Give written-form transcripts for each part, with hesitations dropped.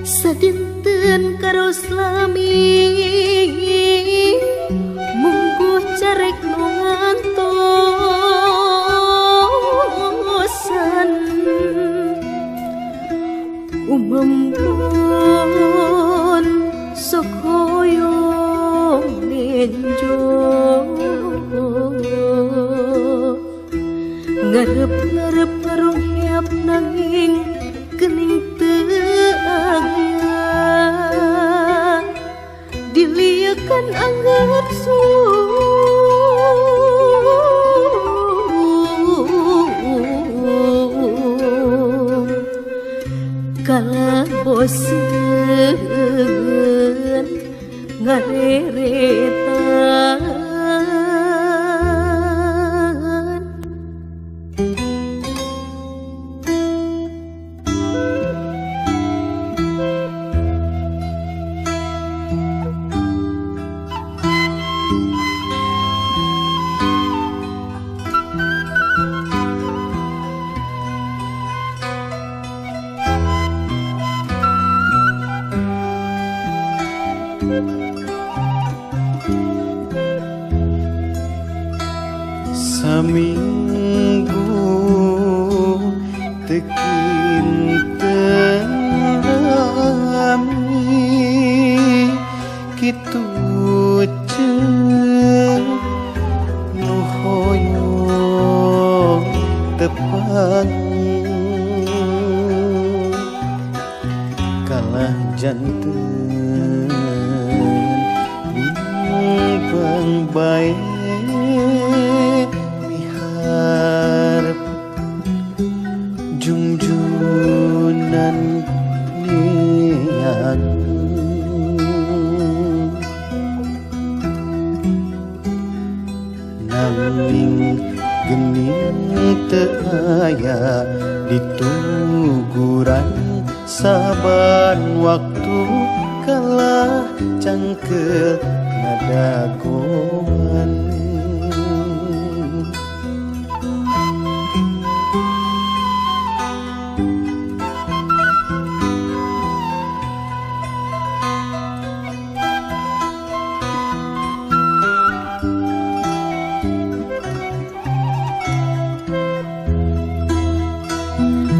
Sadinten karus lami mungguh carek nu ngantosan umempun sok hoyong nenjo ngarep-ngarep ngarongheap nanging kening teu aya dilieukan anggeur suung kalah boseun ngareretan. Saminggu teu kinten rami kitu ceuk nu hoyong tepang kalah janten bimbang bae miharep jungjunan niat nanging gening teu aya dituguran saban waktu kalah cangkeul ngadagoan.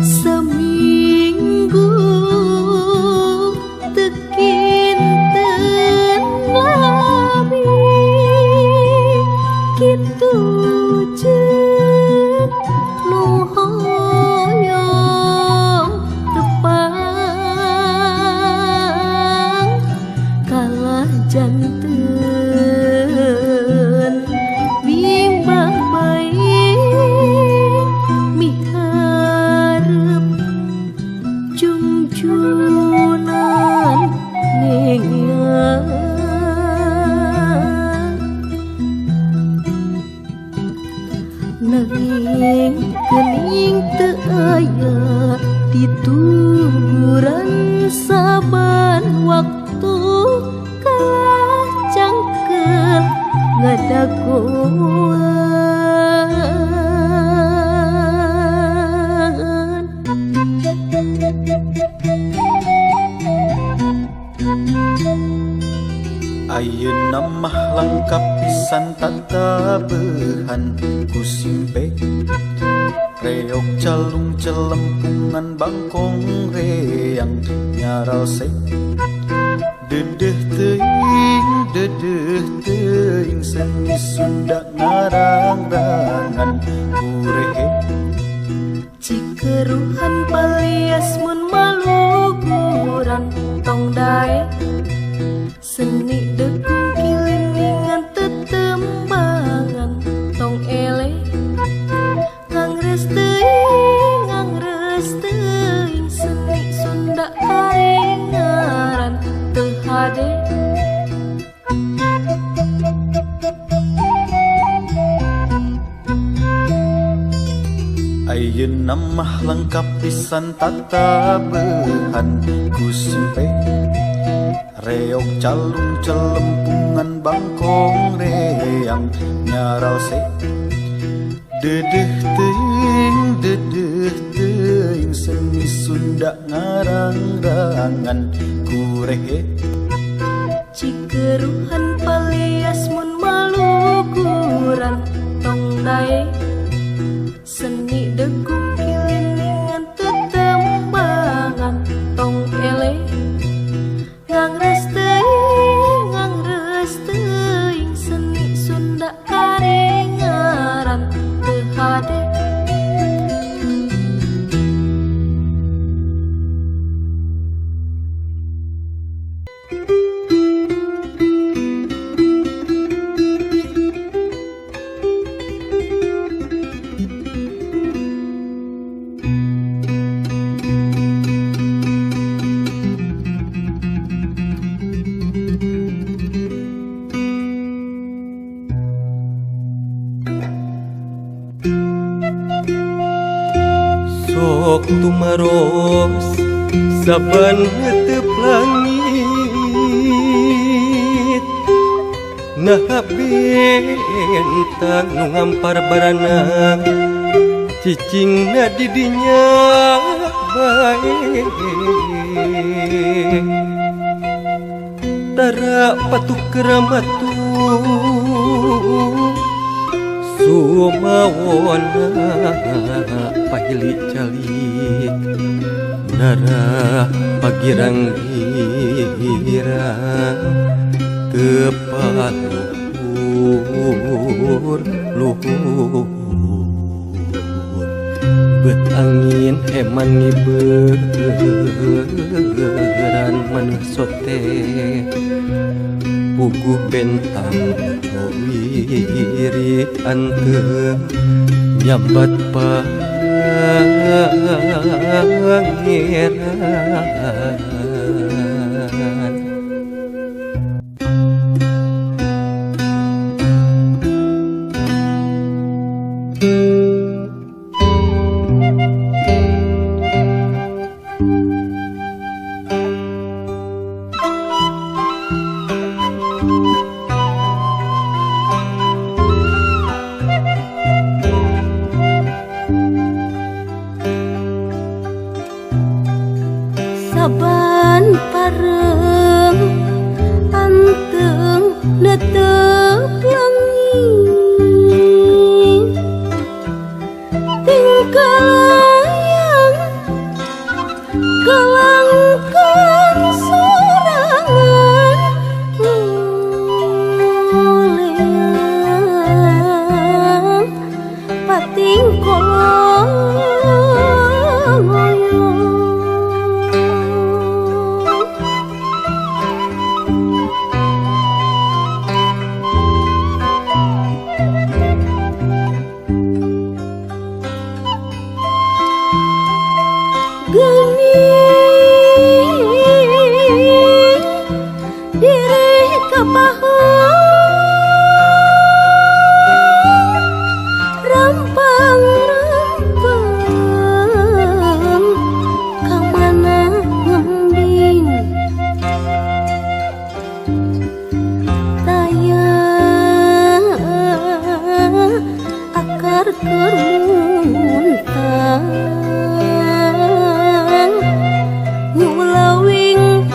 Seminggu teu kinten lami kitu ceuk nu hoyong tepang kalah janten bimbang bae miharep jungjunan nengang nanging kening teu aya dituguran saban waktu kalah cangkeul ngadagoan. Ayeuna mah lengkap pisan tatabehan ku simpe reok calung celempungan bangkong reang nyaralse dedeh teuing seni Sunda ngarang-rangan kurehe Cikeruhan palias mun maluguran tong dae seni degung kiliningan tetembangan tong ele ngangres teuing seni Sunda karengaran teu hade. Ayeuna mah lengkap pisan tatabehan ku simpe Reog calung celempungan bangkong reang nyaralse. Dedeh teuing seni Sunda ngarang-rangan kurehe. Cikeruhan palias mun malukuran tong dae. Seni degung kiliningan tetembangan tong ele. Ngangres teuing seni Sunda karengaran teu hade. Sok tumaros saban teu langit, nah bentang nu ngampar baranang cicingna di dinya bae. Tara patuh keramatu sumawona pahili calik darah pagirang-girang tepat luhur luhur. Bet angin heman ngiberan maneh sote puguh bentang wirid anteng nyambat pangeran. Saban pareng anteng netep langit, tingkalayang kalangkan sorangan nguleang pating koloyo. Kermuntang ngulawing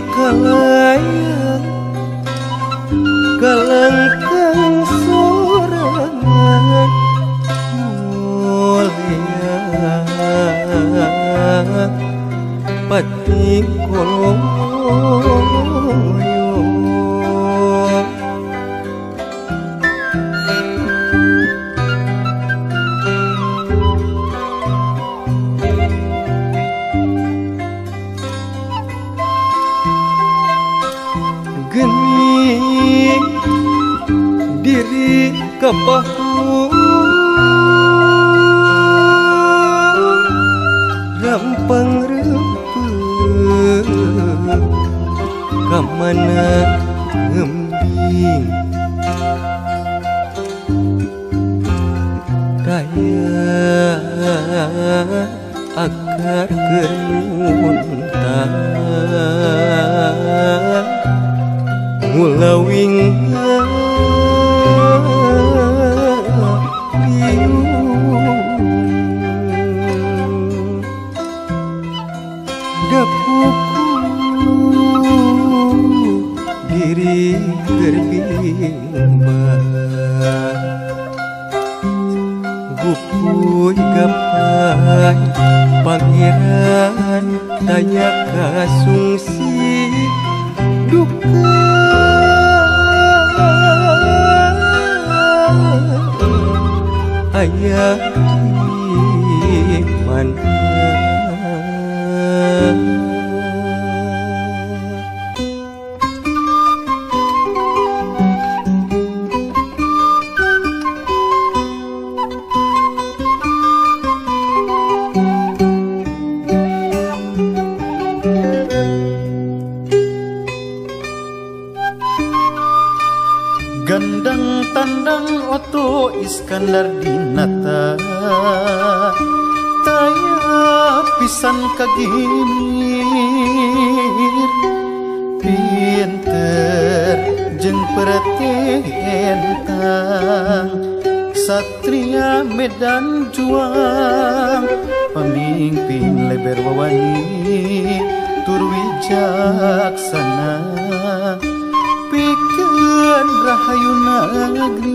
Kalayang kalangkang sorangan mulia pati koloyo. Gening diri kapahu gampang rempeng kamana ngembing kaya akar kermuntah mulawing liung dapuku diri terbimbang gupuy gapai pangeran tanya kasungsi duka ayah di mana. Gandang tandang Oto Iskandar Dinata taya pisan kagimir pinter jeung pertentang satria Medan Juang pemimpin leber wawani tur wijaksana pikeun rahayu negeri.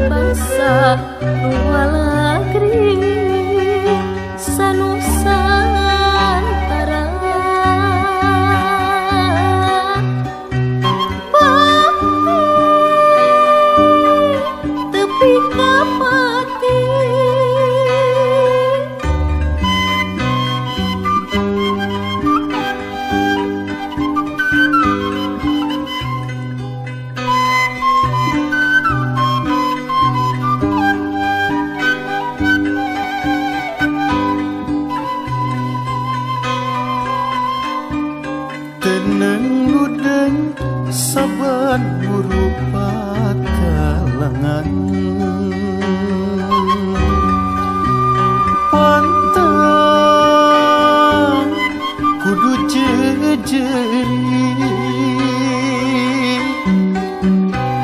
Bangsa lualagri sanusantara bakti tepi kapati. Teneng ludeng saban murupa kalangan pantang kudu jejeri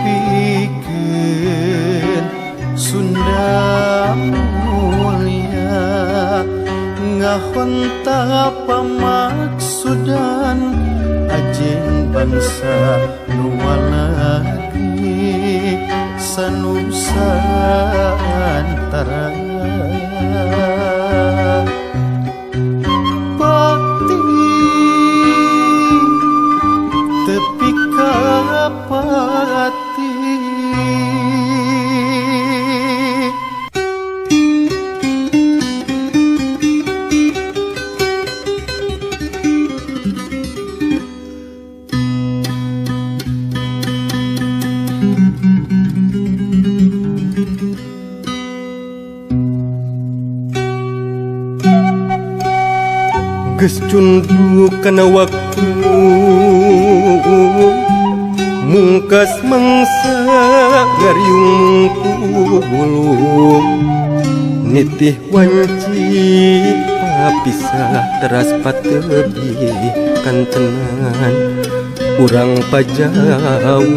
pikeun Sunda mulia ngahonta pamaksudan ajeng bangsa nuwalagi sanusantara. Geus cunduk kana waktu mungkas mangsa ngariung mungkulu nitih wanci papisah teras patebi kantenan urang pajauh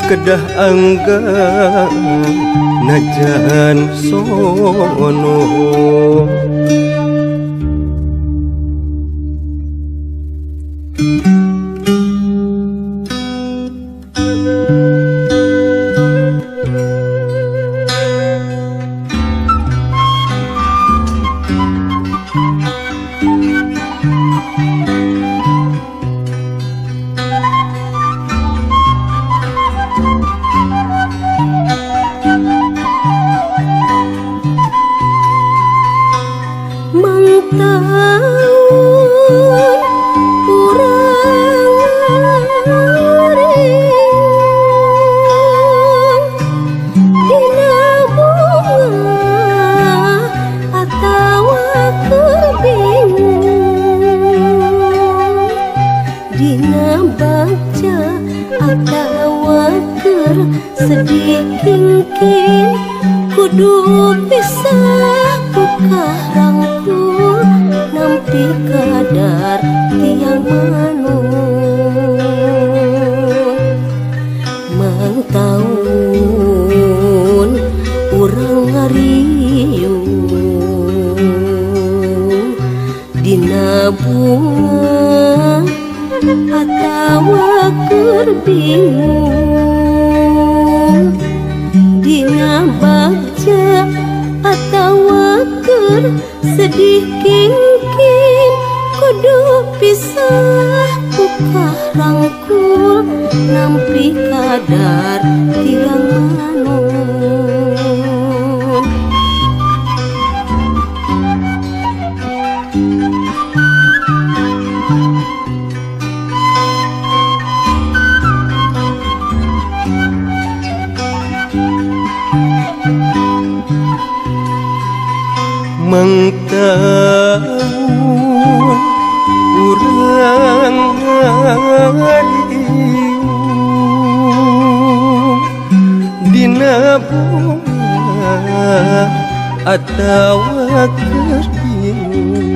kedah anggang najan sono. Sedih kingkin kudu pisah buka rangkul nampi kadar tiang manun mangtaun urang ngariung dina bunga atawa keur bingung dina bagja atawa keur sedih kingkin kudu pisah buka rangkul nampi kadar tiang manun. Mangtaun urang ngariung dina bunga atawa keur bingung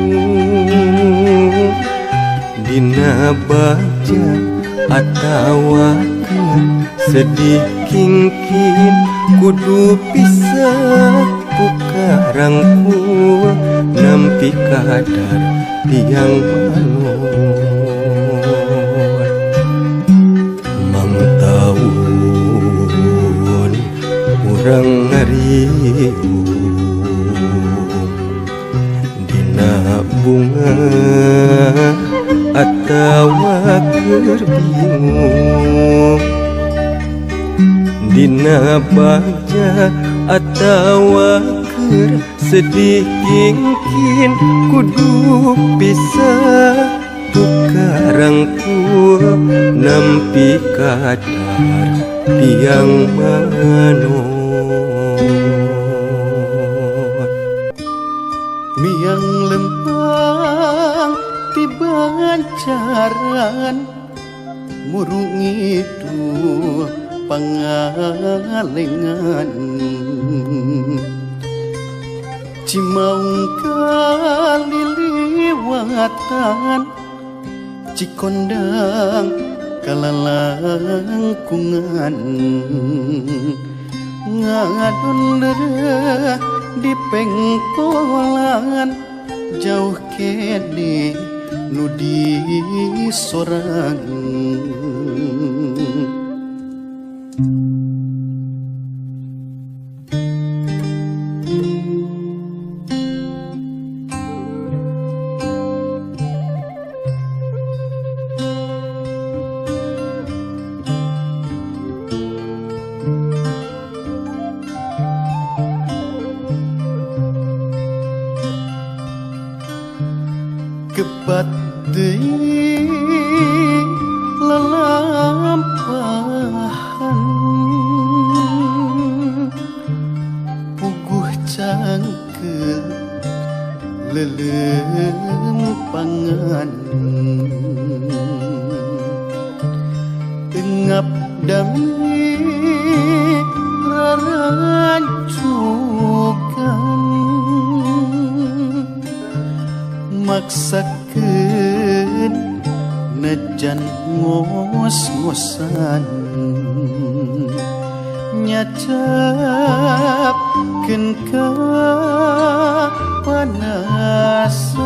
dina bagja atawa keur sedih kingkin kudu pisah buka rangkul nampi kadar tiang manun mangtaun urang ngariung dina bunga atawa keur bingung dina bagja atawa keur sedih kingkin kudu pisah buka rangkul nampi kadar tiang manun. Miang lempang ti bancaran murung ngidul pangalengan Cimaung kaliliwatan Cikondang kalalangkungan ngadon lereh di pengkolan jauh kene nu di sorang. Kebat deui lalampahan puguh cangkeul lelempangan engap dami rarancukan maksakeun nejan ngos-ngosan nyacapkeun ka panasaran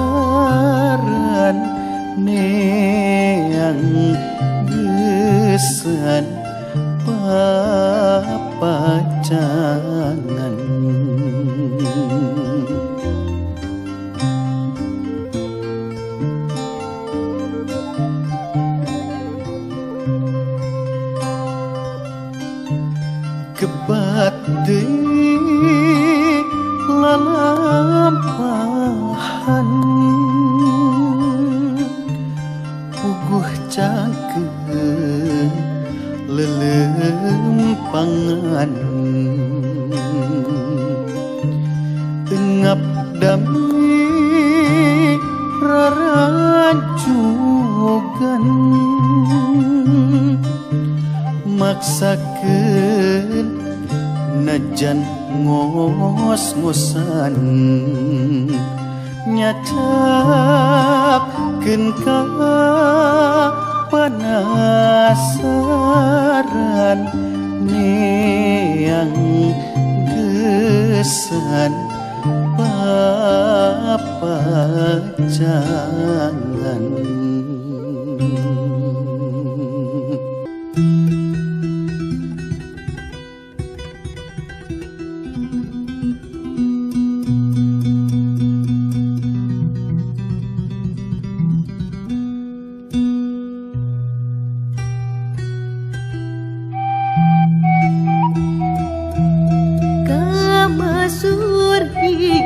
neang geusan papacangan. Kebat deui lalampahan puguh cangkeun lelempangan engap dami rarancugan maksakeun najan ngos-ngosan nyacapkeun ka panasaran neang geusan papacangan.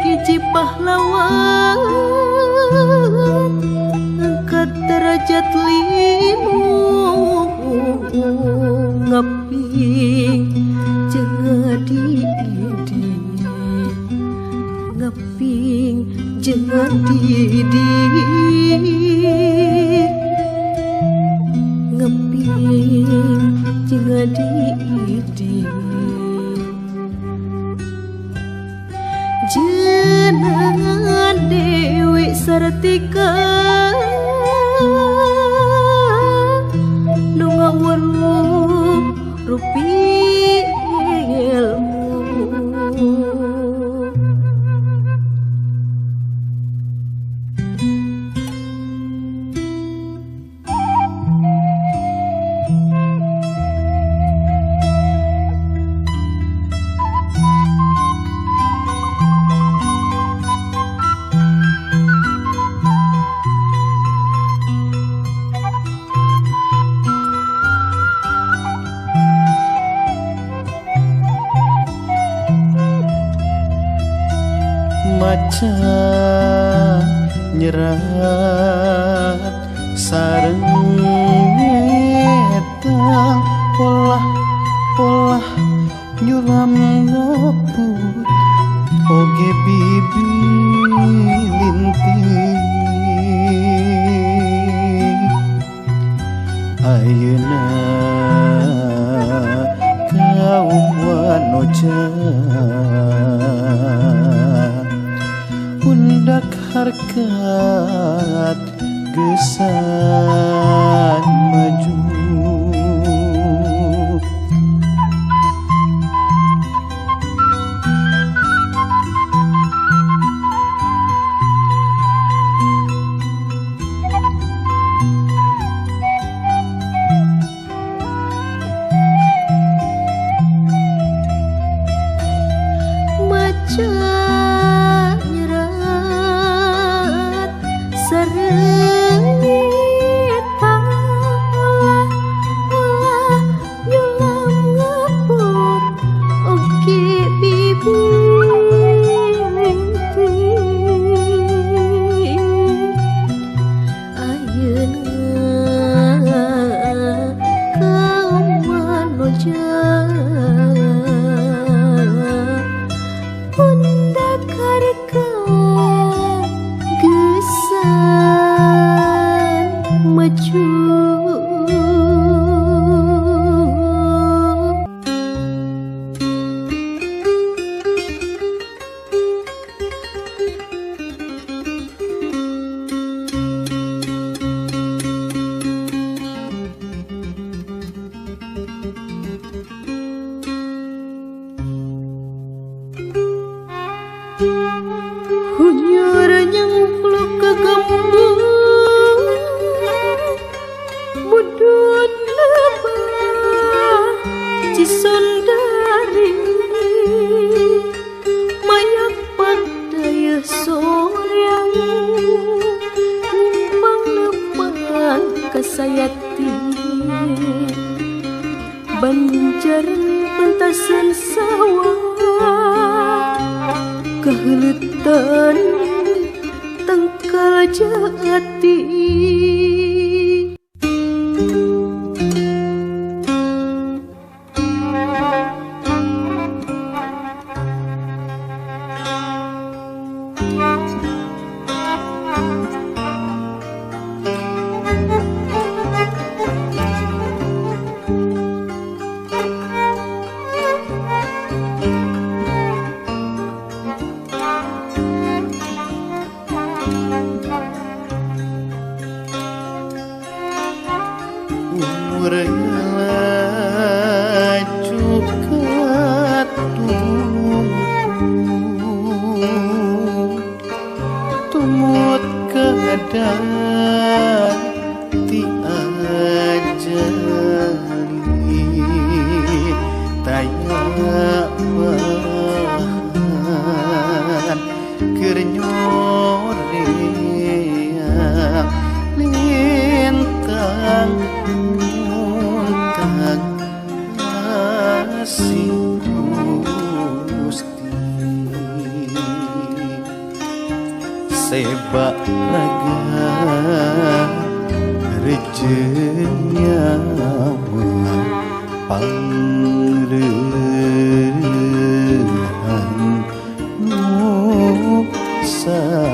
Hiji pahlawan angkat derajat limo ngaping jadi ide ngaping jangan didik ngaping jangan didik jenengan Dewi Sartika nu ngawuruk rupi ilmu. Maca nyerat sareng ngetang polah-polah nyulam ngaput oge bibi lintih ayeuna kaum wanoja undak harkat gesan maju. Maca nyerat sareng ngetang olah-olah nyulam ngaput oge bibi lintih ayeuna kaum wanoja pundak harkat Hunyur nyengkluk ke gembung mudun lebah Cisondari mayak pandaya soreang nimpang lepang kasayati Banjaran pentasan sawah kaheuletan tangkal jati. Sebab raga reje nyawa pangrehan nu sajati.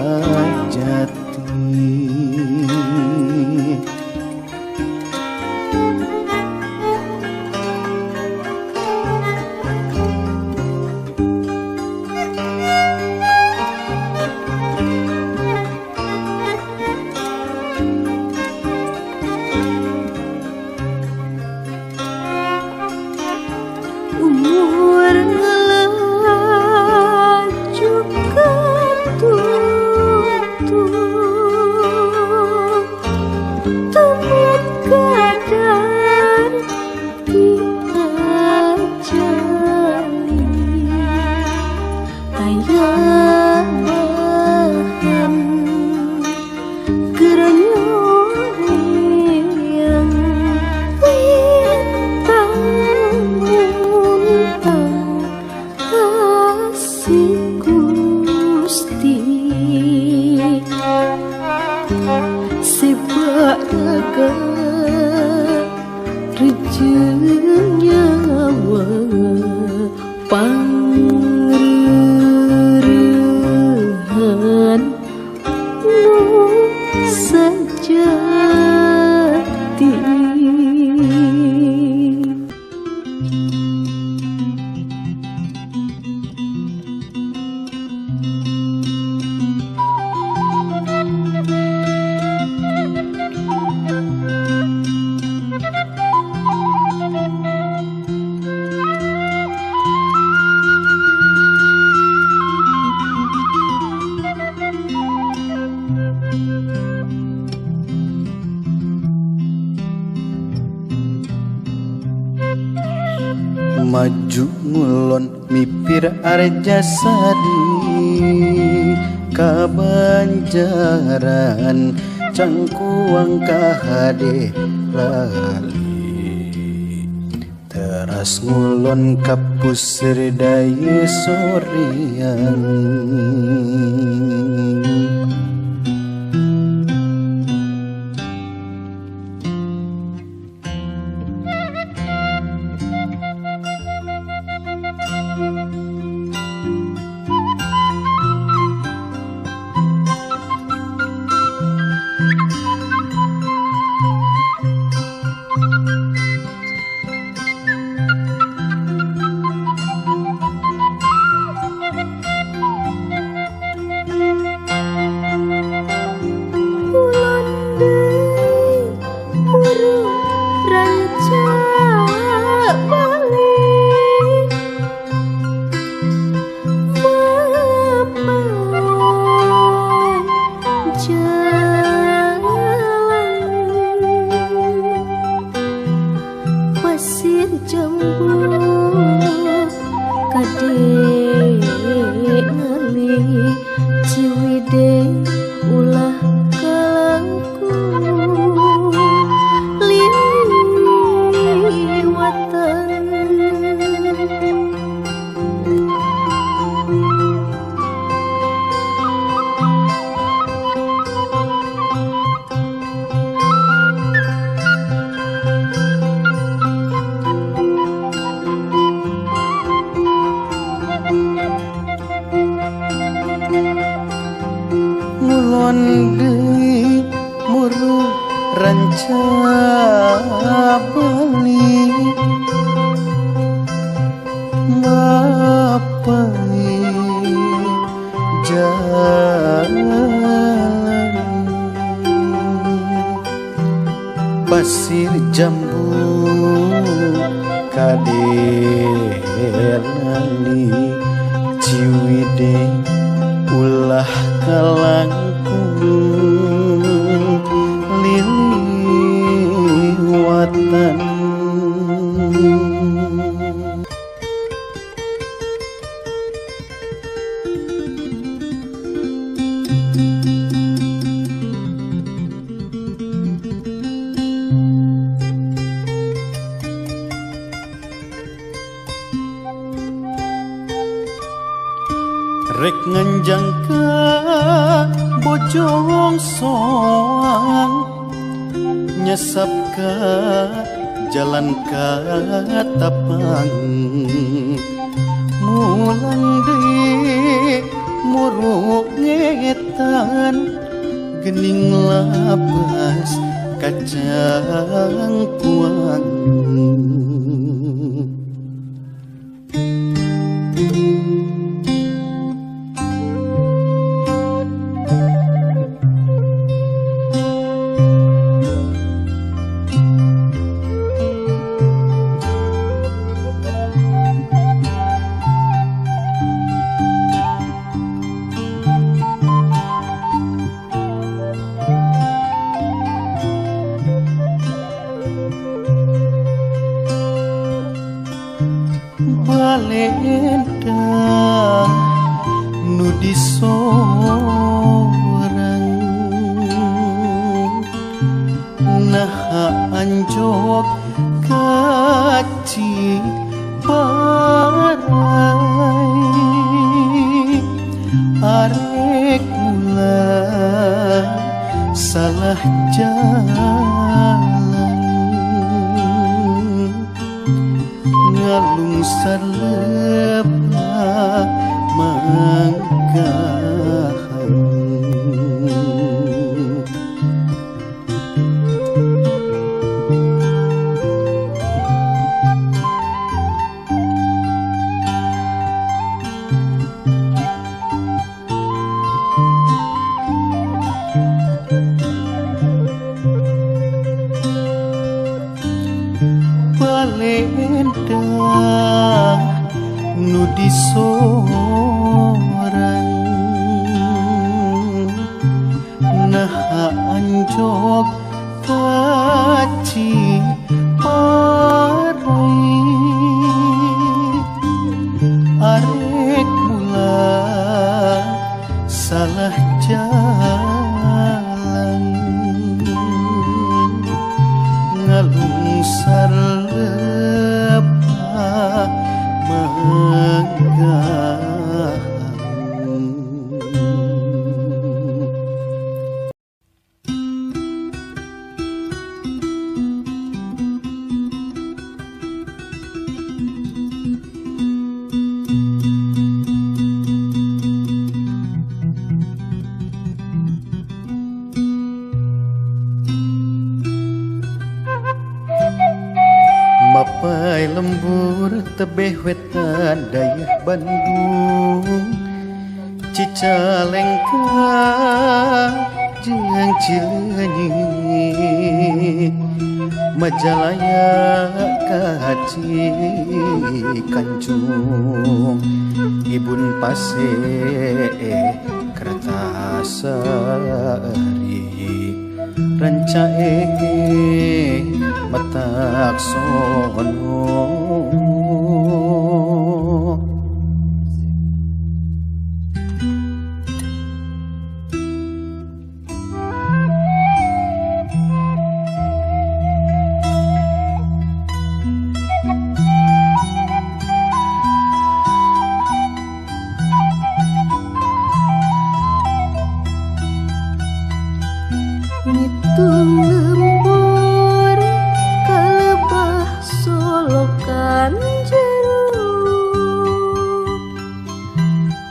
Umur ngelaju ketutup tempat kadar diajali taya bahan kerenyoreang lintang muntang asih Gusti sebab raga reje nyawa pangrehan nu sajati. Maju ngulon mipir Arjasari kabanjaran cangkuang kahade lali teras ngulon kapusir daya soreang. ngali Ciwidey ulah kalangkung liwatan. Ngulon deui muru ranca bali mapai jalan pasir jambu kadelali Ciwidey ulah kalangkung liliwatan. Rek nganjang ka Bojong Soang nyesap ka jalan Katapang mulang deui muruk ngetan gening labas kacang kuang. Balenda nu disorang naha anjog ka Ciparai arek mula salah jalan ngalungsar lepa mangkahan. Balenda nu disorang naha anjog ka Ciparai arek mula salah jalan ngalungsar lepa manggahan. Mapai lembur tebeh wetan dayah Bandung Cicalengka jeung Cileunyi Majalaya ka Cikancung Ibun Pase Kertasari Ranca Ege Matak Sono.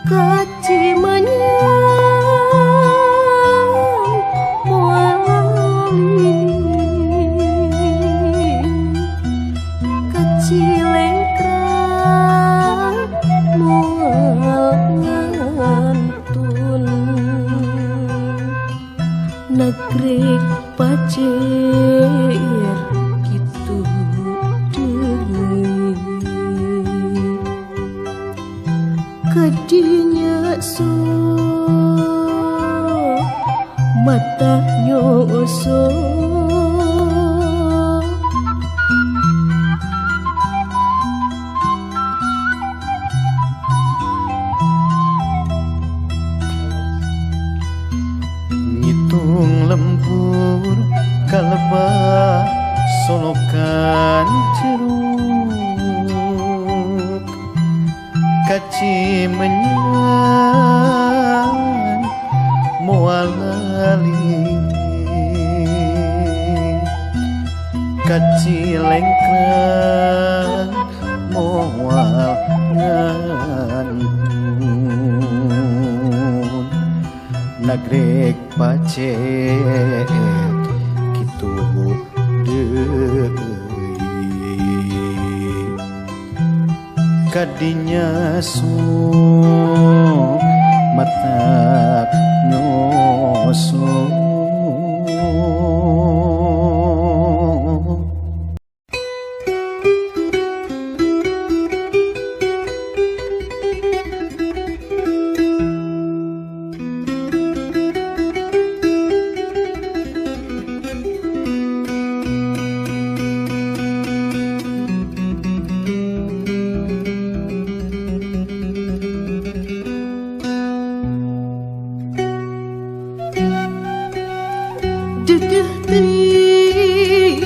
Kaci menyan moal lali kaci lengkrang moal ngantun nagrek pacer kitu deui kadinya so mata nyoso ngitung lembur kalebah solokan jeruk kaci menyan moal lali kaci lengkrang moal ngantun nagrek pacet kitu deui kadinya su mata nyoso. Dedeh teuing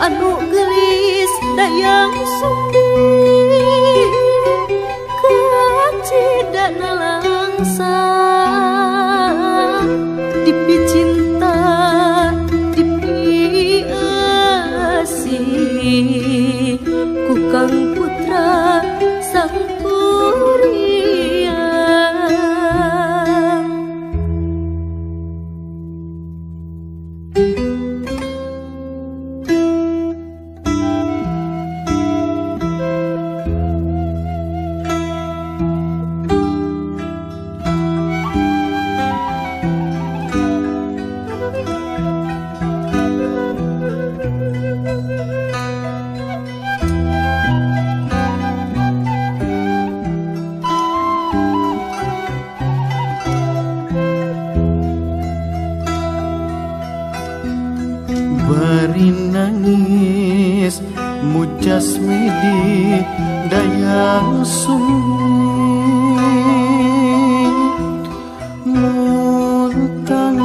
anu geulis dayang sumbi kacidana langsang dipicinta dipiasih ku Kang Putra Sang Kuria. Bari nangis mujas medi dayang sumi muntang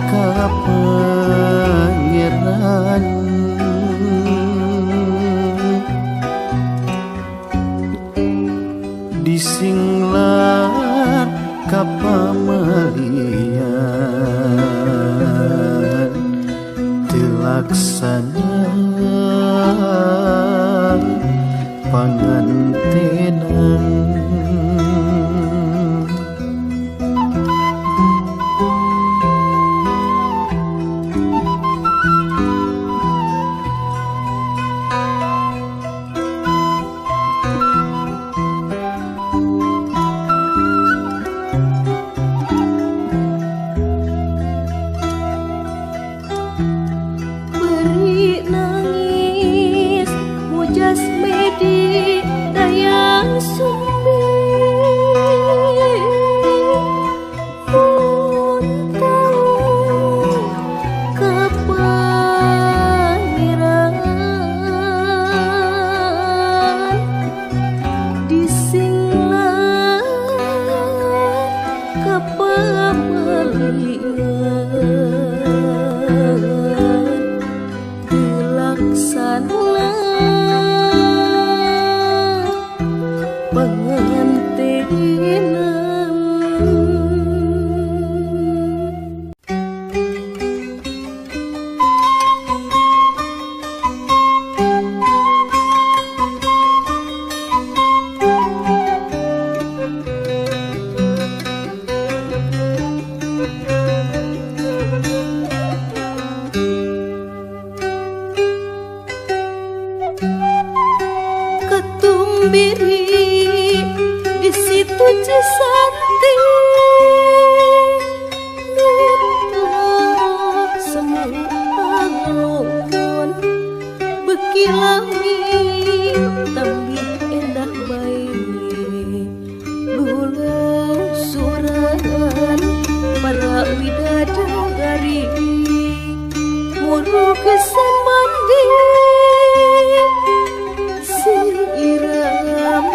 ka pangeran disinglar ka pamelian laksana pangantenan. Nangis mujas medi dayang sumbi muntang ka pangeran disinglar ka pamelian laksana pengantinan. situ Cisanti nutlak semu alun beki lami tambih endah bae lulusuran para widadari muru kesan mandi siram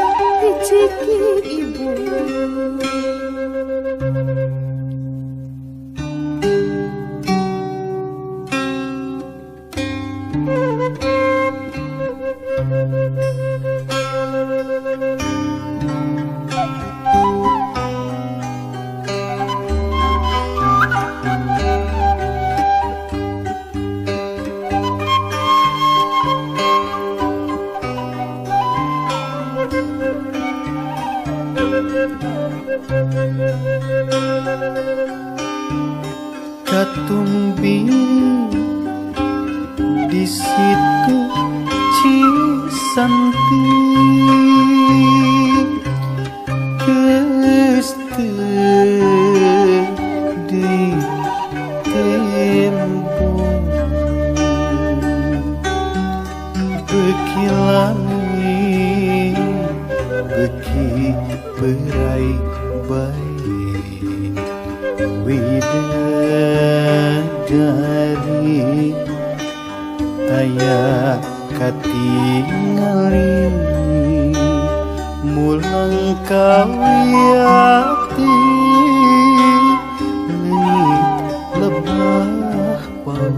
diciki ibu. Katumbi di situ Cisanti keste di tempo beki lami beki perai baik widadari taya katingali mulang kawiati leungit lebah bau.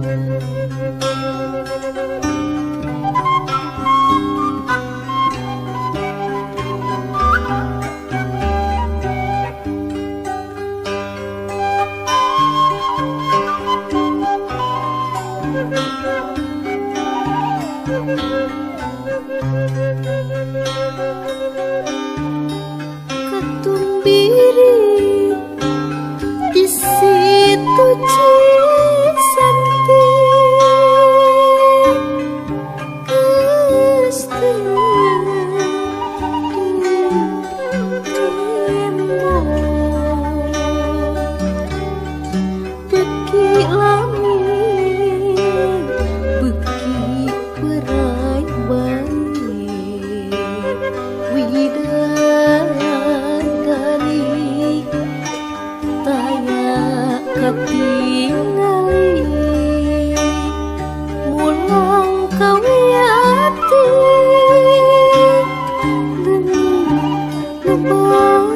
Ketumbiri di situ Cisanti keste di tembo beki lami beki perai bae widadari taya katingali mulang kawiati leungit lebah bau.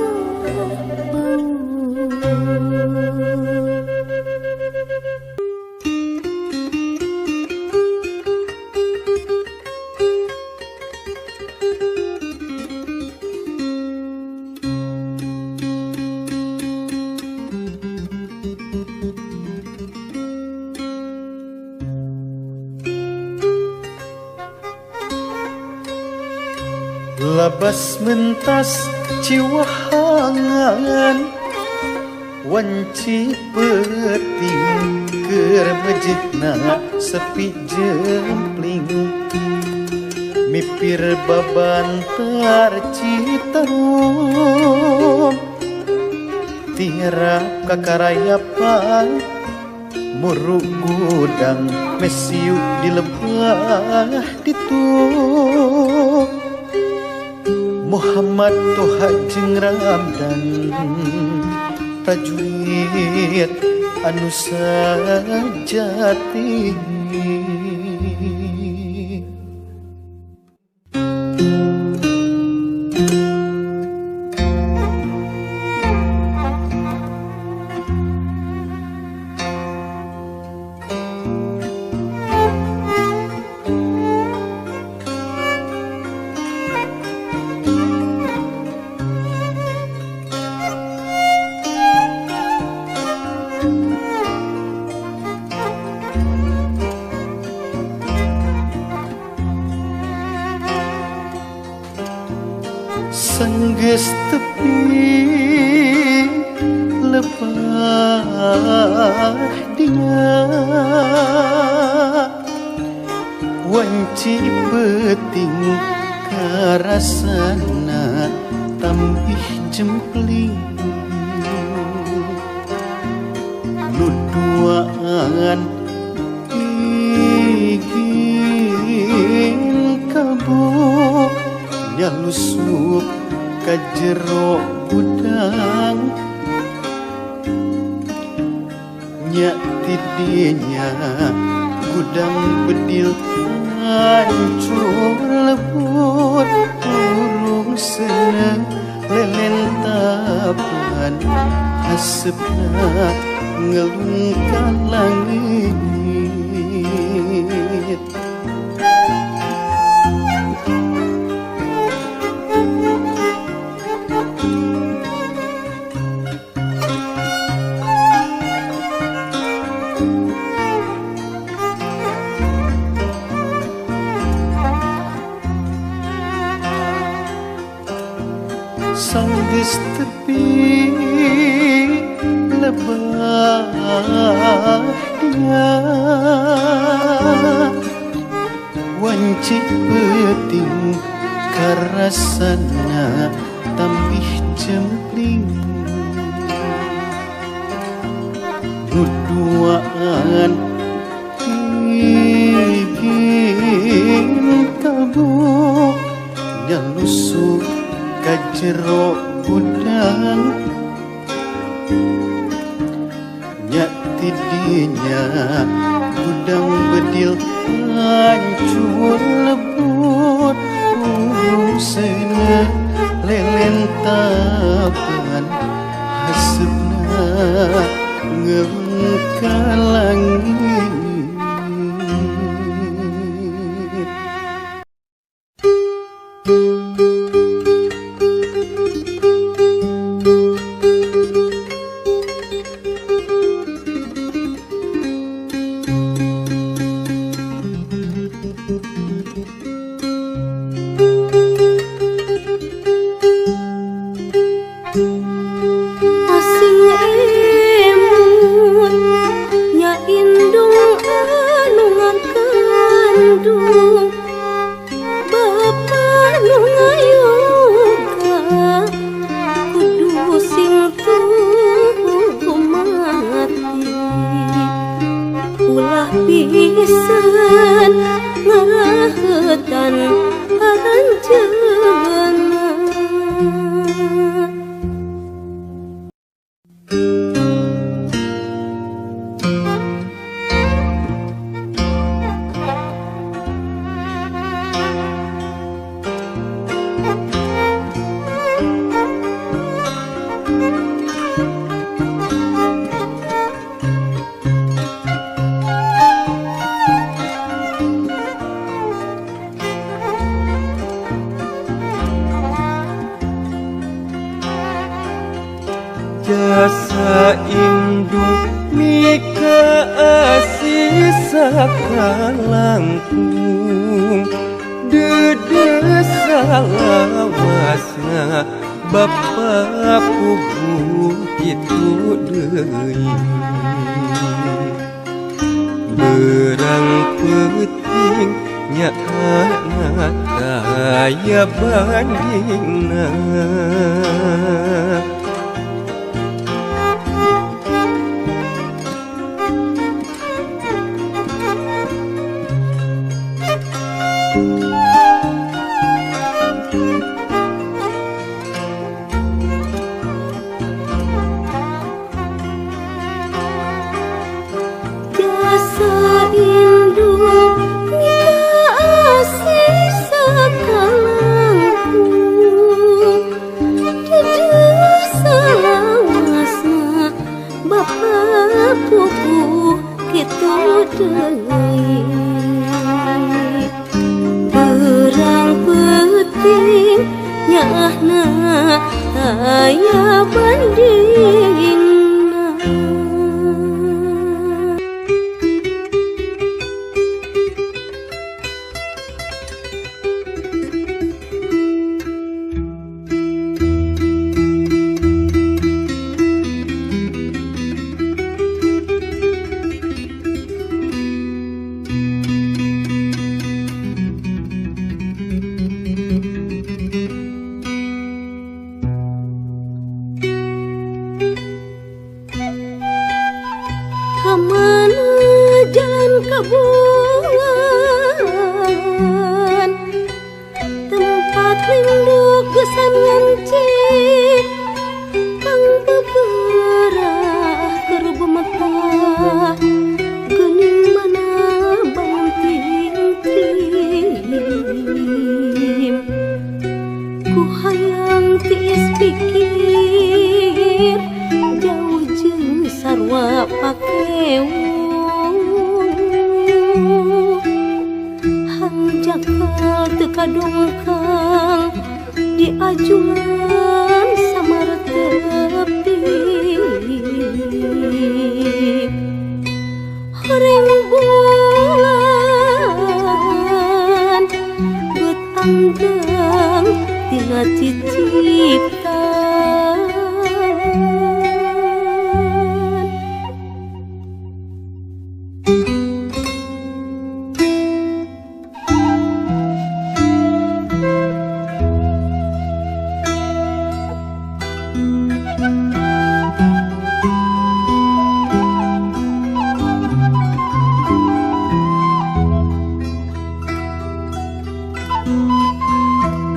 Labas mentas ciwahangan wanci peuting keur mejehna sepi jempling mipir babantar Citarum tiharap kakarayapan muru gudang mesiu di lebah ditu Muhammad Toha jeung Ramdan prajurit anu sajati. Sanggeus tepi lebah dinya wanci peuting karasana tambih cempling nu duaan igin kabuk nyalusup ka jero gudang nya tidinya gudang bedil hancur lebur urung seneng lelentapan hasepna ngelung ka langit. Sanggeus tepi lebah dia wanci peuting karasana tambih cempling nu duaan igin kabuk nyalusup ka jero gudang nya tidinya gudang bedil hancur lebur urung seuneu lelentapan hasepna ngeung ka langit. Jasa indung mika asih sakalangkung dede salawasna bapa puguh kitu deui berang peuting nyaana taya bandingna. Jasa indung mika asih sakalangkung dede salawasna bapa puguh kitu deui berang peuting nyaahna taya bandingna. kabungan tempat lindung gesan ngancik pang beberah keur bemetah geuning mana banting trim ku hayang tiis pikir jauh jeung sarua pakewu hanjakal teu kadongkang diajuan samar tepi horeng bulan beut anggang tina ciciptan.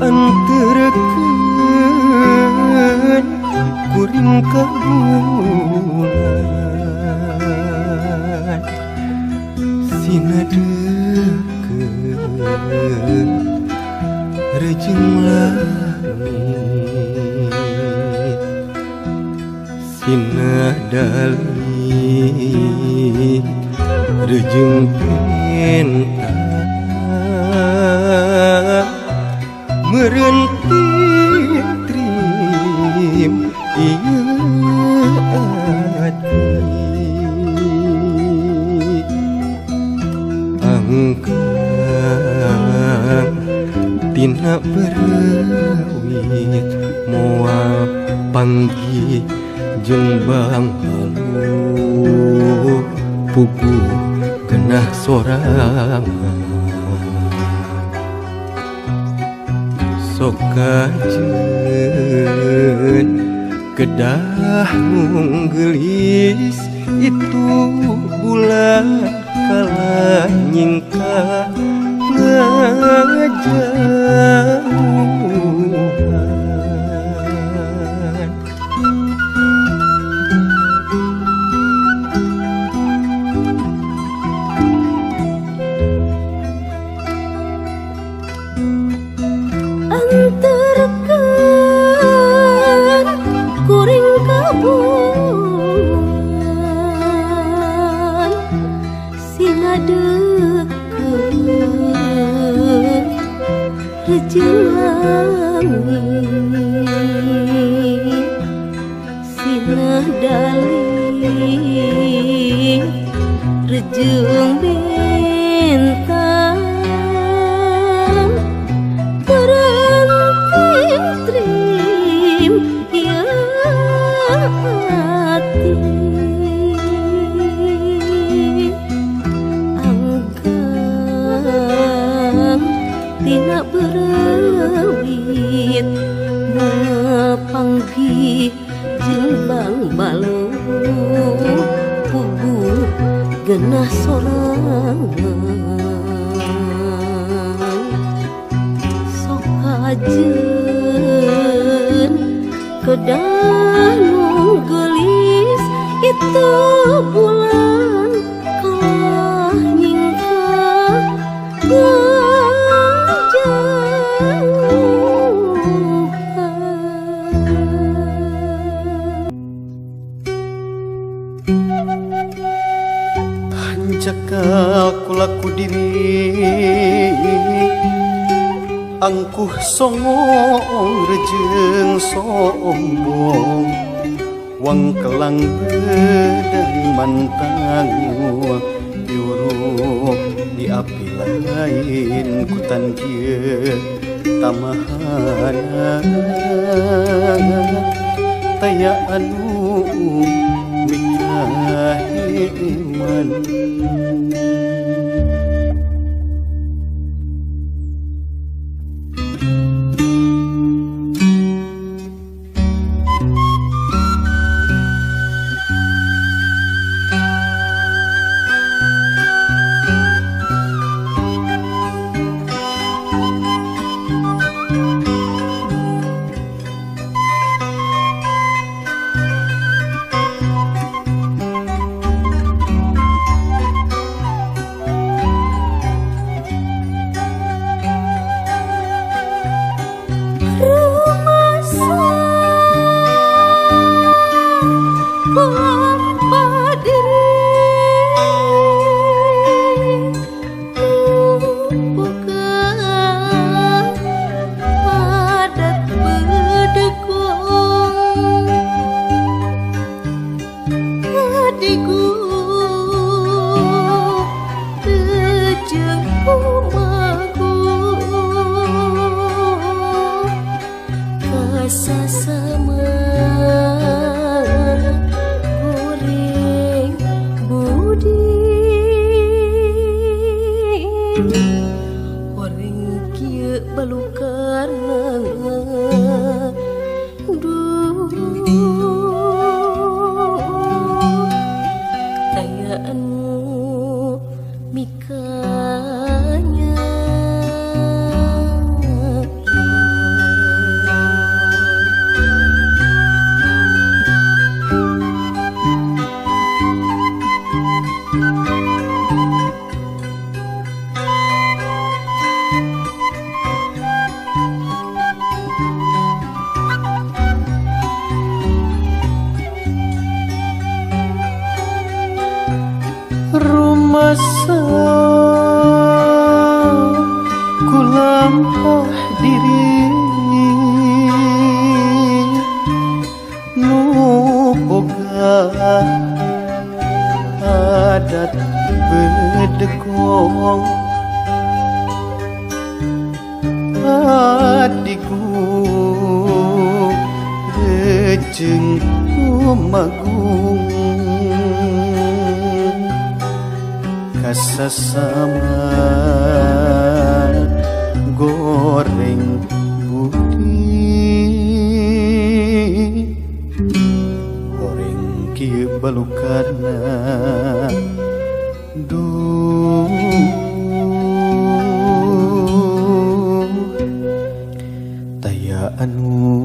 Anterkeun kuring ka bulan sina deukeut rejeung langit sina dalik rejeung bintang merenting trim ieu ati angkang tina berewit moal panggih jeung bang halu puguh genah sorangan sok kajeun kedah nunggelis itu bulan kala nyingkah ngajauhan. Anterkeun kuring ka bulan sina deukeut rejeung langit sina dalik rejeung bintang trim ieu ati anggang tina berewit moal panggih jeung bang balong puguh genah sorangan sok kajeun kedah nunggelis itu bulan kalah nyingkah ngajauhan. Hanjakal kulaku diri angkuh songong rejeng sombong wang kelang bedang mantangu diuruk di api lain kutan kieu tamahana taya anu mikahiman. Kasasama goreng budi goreng kieu balukarna duh taya anu mikanya. Rumasa kulampah diri nu boga adat bedegong adiku rejeng tumagung kasasama goreng budi goreng kieu balukarna duh taya anu